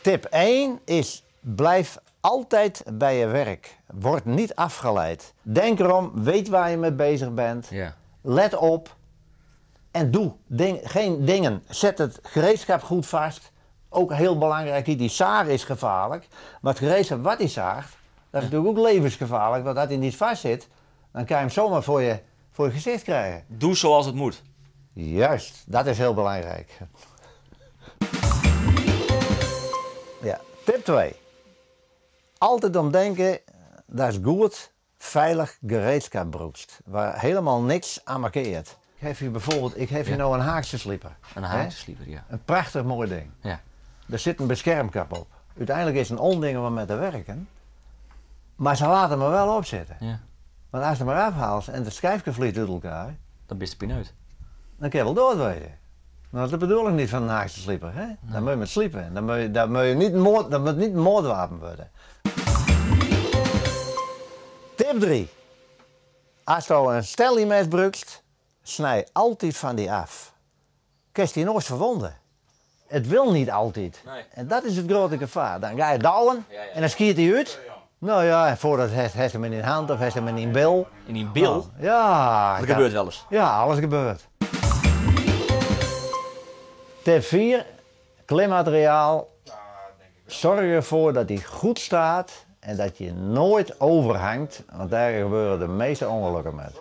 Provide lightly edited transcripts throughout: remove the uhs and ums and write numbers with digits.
Tip 1 is blijf altijd bij je werk. Word niet afgeleid. Denk erom, weet waar je mee bezig bent. Ja. Let op en doe ding, geen dingen. Zet het gereedschap goed vast. Ook heel belangrijk, die zaag is gevaarlijk. Maar het gereedschap wat hij zaagt, dat is natuurlijk ook levensgevaarlijk. Want als hij niet vast zit, dan kan je hem zomaar voor je gezicht krijgen. Doe zoals het moet. Juist, dat is heel belangrijk. Ja, tip 2. Altijd om denken, dat is goed, veilig gereedschap broekst. Waar helemaal niks aan markeert. Ik heb hier bijvoorbeeld, ik heb hier nou een Haagse slieper. Een Hè? Haagse slieper, ja. Een prachtig mooi ding. Ja. Er zit een beschermkap op. Uiteindelijk is het een onding om ermee te werken. Maar ze laten me wel opzitten. Ja. Want als ze maar afhaalt en de schijfje vliegt uit elkaar, Dan ben je de pineut. dan kun je wel doodwezen. Nou, dat bedoel ik niet van een Haagse slieper. Hè? Dan moet je met sliepen. Dan moet je, dat moet je niet moord, dat moet niet een moordwapen worden. Tip 3. Als je een stellimes gebruikt, snij altijd van die af. Kun je die nooit verwonden. Het wil niet altijd. Nee. En dat is het grote gevaar. Dan ga je douwen Ja, ja. en dan schiet hij uit. Nou ja, en voordat heeft hij hem in de hand of heeft hij hem in de bil. In die bil? Nou, ja. Dat gebeurt wel eens. Ja, alles gebeurt. Tip 4, klimmateriaal. Zorg ervoor dat die goed staat en dat je nooit overhangt, want daar gebeuren de meeste ongelukken met.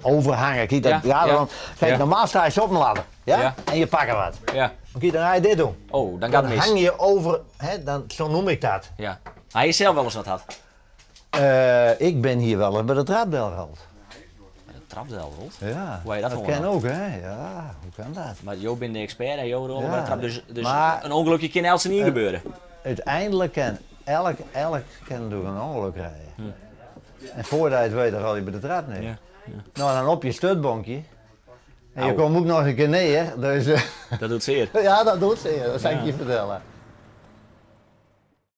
Overhangen, kijk, dat Ja, gaat ja. erom. Kijk, Ja. normaal sta je zo op een ladder, ja? Ja. En je pakt er wat. Ja. Maar kijk, dan ga je dit doen. Oh, dan gaat Dan het mis. hang je over, hè, dan, zo noem ik dat. Ja. Hij is zelf wel eens wat had. Ik ben hier wel eens bij de trapbel gehaald. Bij de trapbel, rolt. Ja, Hoe heb je dat dat gewonnen? kan ook, hè? Ja, hoe kan dat? Maar Jo bent de expert en Jo rollen Ja. bij de trap. Dus Maar- een ongelukje kan elke niet gebeuren. Uiteindelijk kan elk kan door een ongeluk rijden. En voordat je het weet, dan rol je bij de trap neer. Ja, Nou, dan op je stutbonkje. En je Au. komt ook nog een keer neer, dus Dat doet zeer. ja, dat doet zeer, dat zal ik je vertellen.